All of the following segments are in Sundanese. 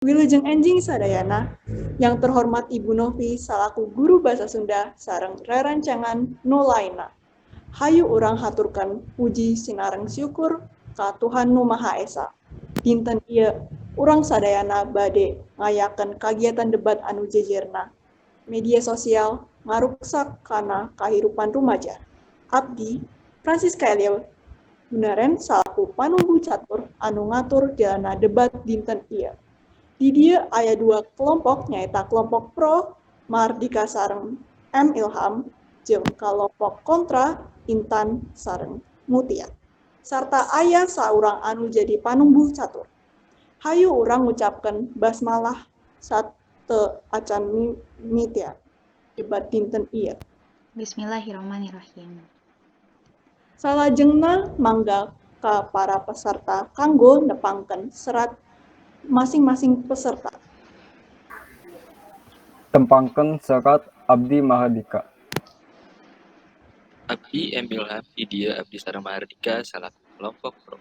Wilujeng enjing sadayana, yang terhormat Ibu Novi salaku guru Basa Sunda sareng rerencangan nu lainna. Hayu urang haturkeun puji sinareng syukur ka Tuhan Nu Maha Esa. Dinten ieu urang sadayana bade ngayakeun kagiatan debat anu jejerna. Media sosial ngaruksak kana kahirupan rumaja. Abdi Francisca Elia Bunaren salaku panunggu catur anu ngatur jalana debat dinten ieu. Di dieu aya dua kelompok, nyaeta kelompok pro Mardika sareng M Ilham jeung kelompok kontra Intan sareng Mutia. Sarta aya saurang anu jadi panunggu catur. Hayu urang ngucapkeun basmalah sateuacan mimitia debat dinten ieu. Bismillahirrahmanirrahim. Salajengna mangga ka para peserta kanggo nepangkeun serat masing-masing peserta. Tepangkeun serat abdi Mahardika. Abdi M Ilham, di dieu abdi sareng Mahardika salaku kelompok pro.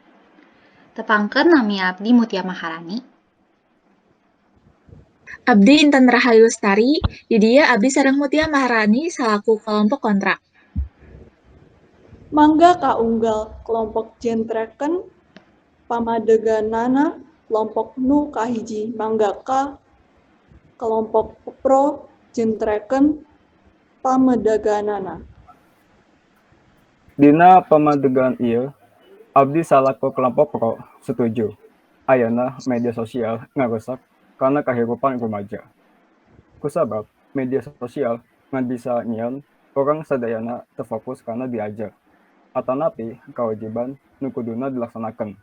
Tepangkeun nami abdi Mutia Maharani. Abdi Intan Rahayu Lestari, di dieu abdi sareng Mutia Maharani salaku kelompok kontra. Mangga kaunggal kelompok jentrekeun pamadeganana. Kelompok nu kahiji mangga ka kelompok pro jentrekeun pamedeganana. Dina pamadegan ieu, abdi salaku kelompok pro setuju. Ayeuna media sosial ngarusak kana kahirupan rumaja. Kusabab media sosial ngan bisa nyieun urang sadayana teu fokus kana diajar atanapi kawajiban nu kuduna dilaksanakeun.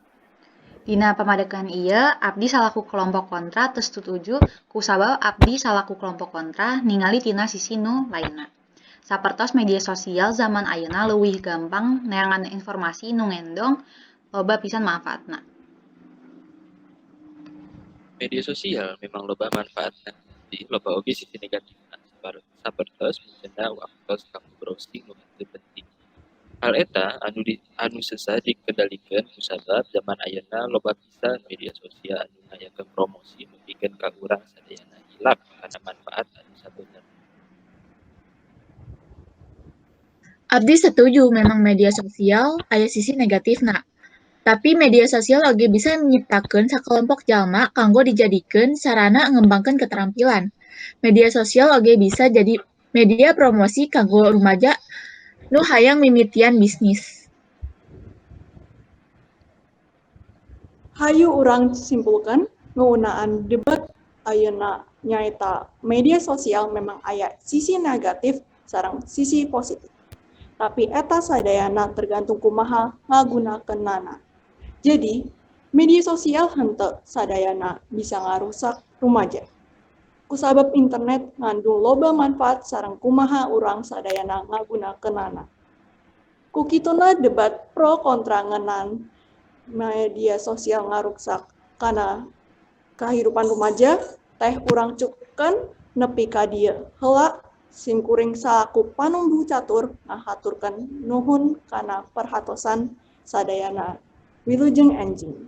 Dina pamadegan ieu, abdi salaku kelompok kontra teu satuju kusabab abdi salaku kelompok kontra ningali tina sisi nu lainna. Sapertos media sosial zaman ayeuna leuwih gampang neangan informasi nu ngendong loba pisan manfaatna. Media sosial memang loba manfaatna, tapi loba oge sisi negatifna sapertos miceuna waktos kanggo browsing nu henteu penting. Hal eta anu sesah dikendalikeun kusabab zaman ayeuna loba pisan media sosial anu ngayakeun promosi nepikeun ka urang sadayana hilap kana manfaat anu sabenerna. Abdi setuju memang media sosial aya sisi negatifna. Tapi media sosial oge bisa nyiptakeun sakelompok jalma kanggo dijadikeun sarana ngembangkeun keterampilan. Media sosial oge bisa jadi media promosi kanggo rumaja nu hayang mimitian bisnis. Hayu urang simpulkeun ngeunaan debat ayeuna nyaeta media sosial memang aya sisi negatif sareng sisi positif. Tapi eta sadayana tergantung kumaha ngagunakeunana. Jadi, media sosial henteu sadayana bisa ngarusak rumaja. Kusabab internet ngandung loba manfaat sareng kumaha urang sadayana ngagunakeunana. Ku kituna debat pro kontra ngeunaan media sosial ngaruksak kana kahirupan rumaja teh urang cukupkeun nepi ka dieu heula. Simkuring salaku panumbu catur ngahaturkeun nuhun kana perhatosan sadayana. Wilujeng enjing.